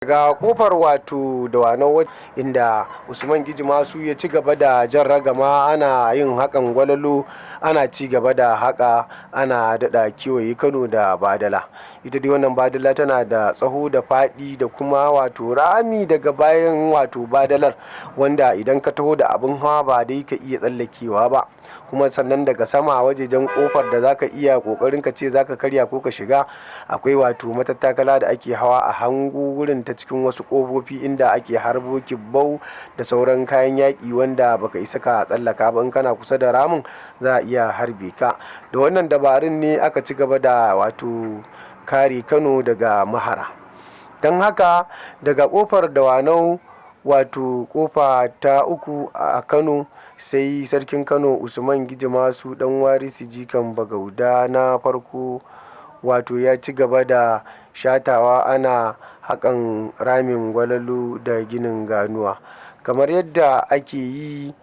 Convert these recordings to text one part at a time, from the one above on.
Daga kofar wato Dawanau, inda Usman Giji Masu ya ci gaba da jan ragama, ana yin haƙan gwalalo, ana ci gaba da haƙa, ana daɗa kewaye Kano da badala. Ita dai wannan badala tana da tsaho da faɗi da kuma wato rami daga bayan wato badalar, wanda idan ka taho da abin hawa ba dai ka iya tsallakewa ba. Kuma sannan daga sama wajejen kofar da zaka iya kokarin ka ce zaka karya ko ka shiga, akwai wato matattakala da ake hawa a hango wurin ta cikin wasu kofofi inda ake harbo kibbau da sauran kayan yaƙi, wanda baka isa ka tsallaka ba. In kana kusa da ramin, za a iya harbe ka. Da wannan dabarun ne aka ci gaba da wato kare Kano daga mahara. Don haka daga kofar Dawanau, wato kofa ta uku a Kano, sai Sarkin Kano Usman Giji Masu Dan Warisi Jikan Bagauda na farko wato ya ci gaba da shatawa, ana haƙan ramin gwalalo da ginin ganuwa kamar yadda ake yi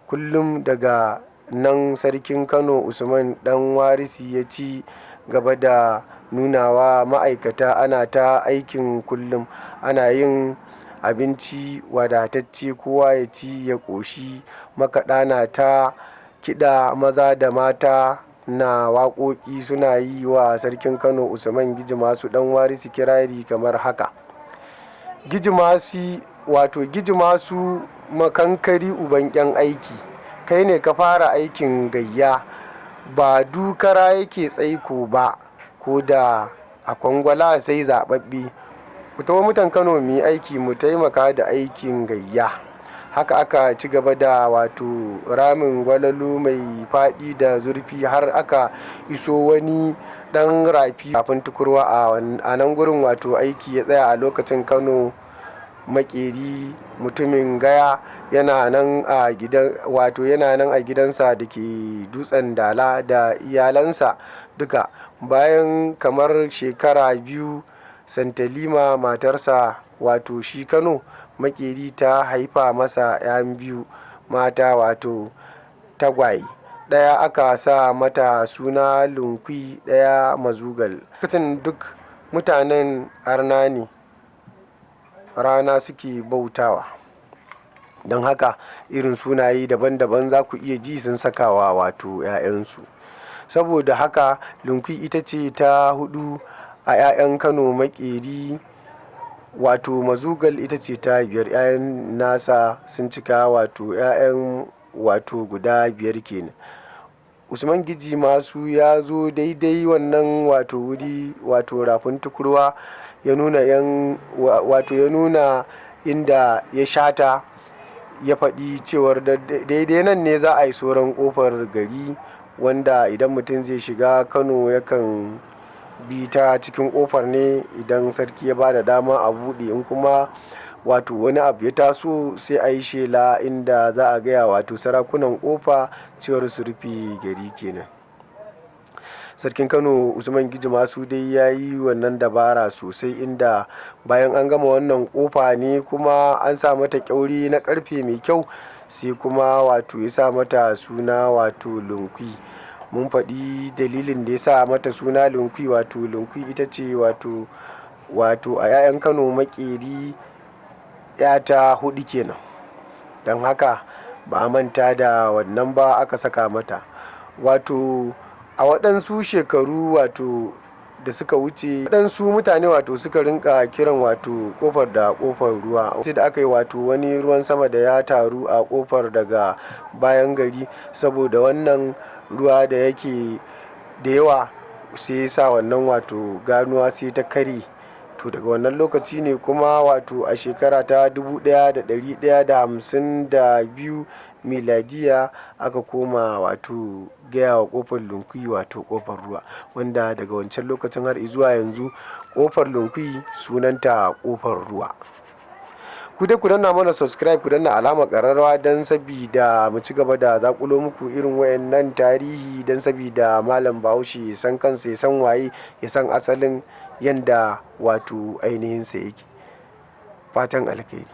kullum. Daga nan Sarkin Kano Usman Dan Warisi ya ci gaba da nunawa ma'aikata, ana ta aikin kullum, ana yin abinci wadatacce, kowa ya ci ya ƙoshi. Makaɗa na ta kiɗa, maza da mata na waƙoƙi, suna yi wa Sarkin Kano Usman Giji Masu Dan Warisi kirari kamar haka: "Giji Masu, wato Giji Masu makankari, uban ƙyan aiki, kai ne ka fara aikin gayya. Ba dukara yake tsaiko ba, ko da a kwangwala sai zaɓaɓɓe. Ku taho mutan Kano mu yi aiki, mu taimaka da aikin gayya." Haka aka ci gaba da wato ramin gwalalo mai faɗi da zurfi har aka iso wani ɗan rafi kafin Tukurwa. A nan gurin wato aiki ya tsaya. A lokacin Kano Makeri mutumin Gaya yana nan a gidan, wato yana nan a gidansa da ke Dutsen Dala da iyalansa duka. Bayan kamar shekara 2, Santalima matarsa, wato shi Kano Makeri, ta haifa masa 'yan biyu mata, wato tagwaye. Ɗaya aka sa mata suna Lunkwi, ɗaya Mazugal. Lokacin duk mutanen arna ne, rana suke bautawa, don haka irin sunaye daban-daban za ku iya ji sun sakawa wato 'ya'yansu. Saboda haka Lunkwi ita ce ta hudu a 'ya'yan Kano Makeri, wato Mazugal ita ce ta biyar. 'Ya'yan nasa sun cika wato 'ya'yan wato guda biyar kenan. Usman Giji Masu ya zo daidai wannan wato wuri, wato rafin Tukurwa, ya nuna yan wato ya nuna inda ya shata, ya faɗi cewar daidai nan ne za a yi soron ƙofar gari, wanda idan mutum zai shiga Kano yakan bi ta cikin ƙofar ne idan sarki ya ba da dama a buɗe. In kuma wato wani abu ya taso, sai a yi shela inda za a gaya wato sarakunan ƙofa cewar su rufe gari kenan. Sarkin Kano Usman Giji Masu dai ya yi wannan dabara sosai, inda bayan an gama wannan kofa ne kuma an sa mata kyauri na karfe mai kyau, sai kuma wato ya sa mata suna wato Lunkwi. Mun faɗi dalilin da ya sa mata suna Lunkwi. Wato Lunkwi ita ce wato a 'ya'yan Kano Makeri 'ya ta hudu kenan. Don haka ba a manta da wannan ba, aka saka mata. Wato a waɗansu shekaru wato da suka wuce, waɗansu mutane wato suka rinka kiran wato kofar da kofar ruwa. Sai da aka yi wato wani ruwan sama da ya taru a kofar daga bayan gari, saboda wannan ruwa da yake da yawa, sai ya sa wannan wato ganuwa sai ta karye. To daga wannan lokaci ne kuma wato a shekara ta 1152 miladiya aka koma wato gaya wa kofar Lunkwi wato kofar ruwa, wanda daga wancan lokacin har zuwa yanzu kofar Lunkwi sunanta kofar ruwa. Ku dai ku danna mana subscribe, ku danna alamar ƙararrawa, don sabida mu ci gaba da zakulo muku irin wayannan tarihi, don sabida malam Bahaushe ya san kansa, ya san waye, ya san asalin yanda wato ainihinsa yake. Fatan alkhairi.